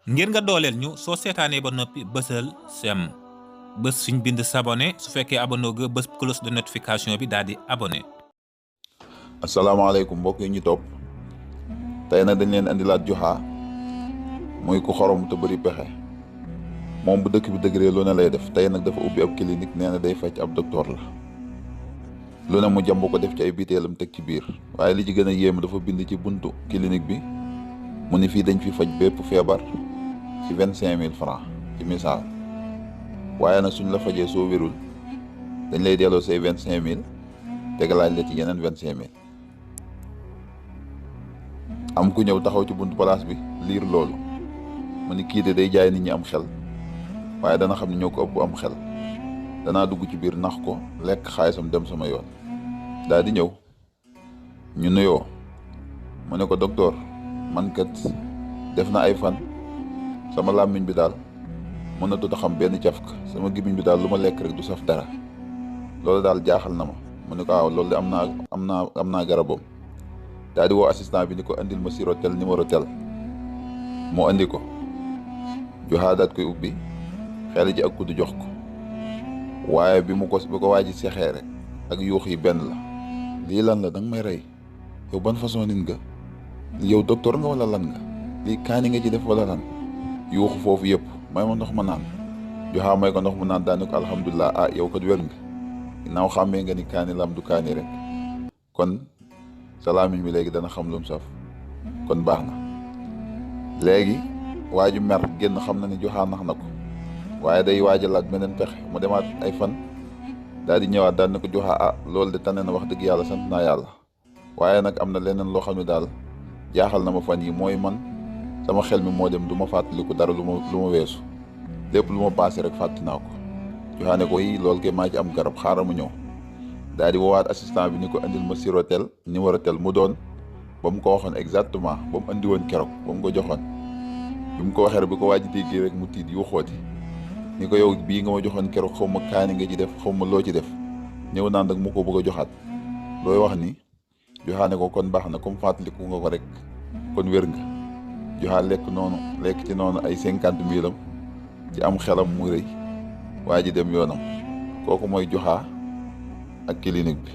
ngir nga dooleel ñu soo seetaanee ba noppi bësal sem bës fiñ bind s'abonner su fekkee abonné ga bës cloche de notification bi daal di abonné. asalaamaaleykum mbokk yi ñu topp tey nag dañ leen andilaat Juxa muy ku xorom te bëri pexe moom bu dëkk bi dëgëree lu ne lay def tey nag dafa ubbi ab clinique nee na day faj ab docteur la lu ne mu jàmb ko def ci ay bitéelam teg ci biir waaye li ci gën a yéem dafa bind ci buntu clinique bi mu ni fii dañ fi faj bépp feebar ci 25 000 francs ci misaal waaye nag suñ la fajee soo wérul dañ lay delloo say 25 000 tegalaaj la ci yeneen 25 000 am ku ñëw taxaw ci buntu place bi liir loolu mu ni kii de day jaay nit ñi am xel waaye dana xam ne ñoo ko ëpp am xel danaa dugg ci biir nax ko lekk xaalisam dem sama yoon daal di ñëw ñu nuyoo mu ne ko docteur man kat def na ay fan sama làmmiñ bi daal mënatut a xam benn cafka sama gémmiñ bi daal lu ma lekk rek du saf dara loolu daal jaaxal na ma mu ne ko waaw loolu de am naa garabam daal di woo assistant bi ni ko andil ma sirop tel numéro tel moo andi ko Juxa daat koy ubbi xel ji ak kuddu jox ko waaye bi ko waa ji sexee rek ak yuux yi benn la lii lan la danga may rey yow ban façon nit nga yow docteur nga wala lan nga lii kaani nga ci def wala lan yuuxu foofu yëpp may ma ndox ma naan Juxa may ko ndox mu naan daani ko alhamdulilah yow kat wér nga ginnaaw xàmmee nga ni kaani lam du kaani rek kon salaamiñ bi léegi dana xam lu mu saf kon baax na léegi waa ju mer génn xam na ni Juxa nax na ko waaye day waajalaat beneen pexe mu demaat ay fan daal di ñëwaat daal ne ko Juxa loolu de tane na wax dëgg yàlla sant naa yàlla waaye nag am na leneen loo xam ne daal jaaxal na ma fan yi mooy man sama xel mi moo dem du ma fàttaliku dara lu ma weesu lépp lu ma paase rek fàtti naa ko Juxa ne ko yi loolu ke maa ci am garab xaaral mu ñëw daal di woowaat assistant bi ni ko andil ma sirop tel numéro tel mu doon ba mu ko waxoon exactement ba mu andi woon keroog ba mu ko joxoon bi mu ko waxee rek bi ko waaj déggee rek mu tiit yu xooti ni ko yow bii nga ma joxoon keroog xaw ma kaani nga ci def xaw ma loo ci def ñëw naan nag mu ko bëgg a joxaat looy wax ni Juxa ne ko kon baax na comme fàttaliku nga ko rek kon wér nga Juxa lekk ci noonu ay 50 000 am ci am xelam mu rëy waa ji dem yoonam kooku mooy Juxa ak clinique bi